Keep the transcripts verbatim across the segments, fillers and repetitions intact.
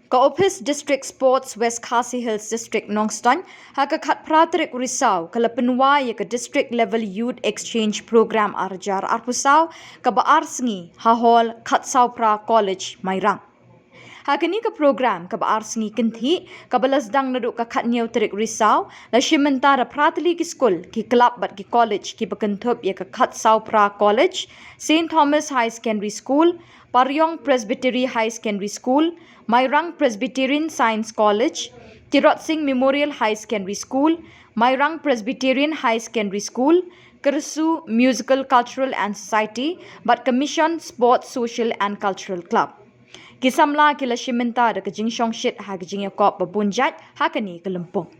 Ka Ophis District Sports West Khasi Hills District Nongstoiñ, ha ka khatphra tarik Risaw, ka la pynwai ïa ka District Level Youth Exchange Program ar hajar arphew saw, kaba ar sngi, ha Hall Khatsawphra College, Mairang. Ha kane ka program, kaba ar sngi kynthih, kaba la sdang naduh ka khathynñiew tarik Risaw, la shim bynta da phra tylli ki skul, ki club bad ki college, kiba kynthup ïa ka Khatsawphra College, Saint Thomas High Secondary School, Pariong Presbytery High Secondary School, Mairang Presbyterian Science College, Tirot Sing Memorial High Secondary School, Mairang Presbyterian High Secondary School, Kyrsu Musical Cultural and Society, bad ka Mission Sports Social and Cultural Club. Ki samla ki la shim bynta da ka jingshongshit ha ka jingïakop ba bun jait ha kane ka lympung.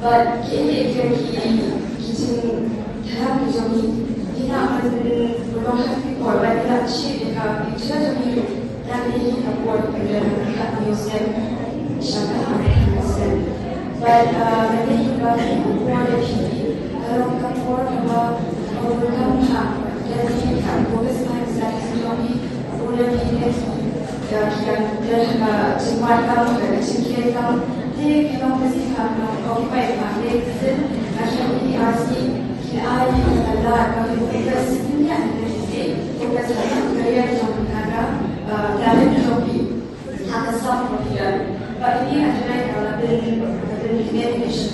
But ki, ki, ki jingtharam ki jong ngi, ki nang ban long ha ki por, ban nang achieve ïa ka picture jong ngi. Nang ïa ka por ka nang ka nang shen, sha ka nang ka shen. But, uh, nang ïa ka por ïa ki, ka long ka por kaba, kaba welcome ha, ïa ki, ka focus ha ka jong ngi.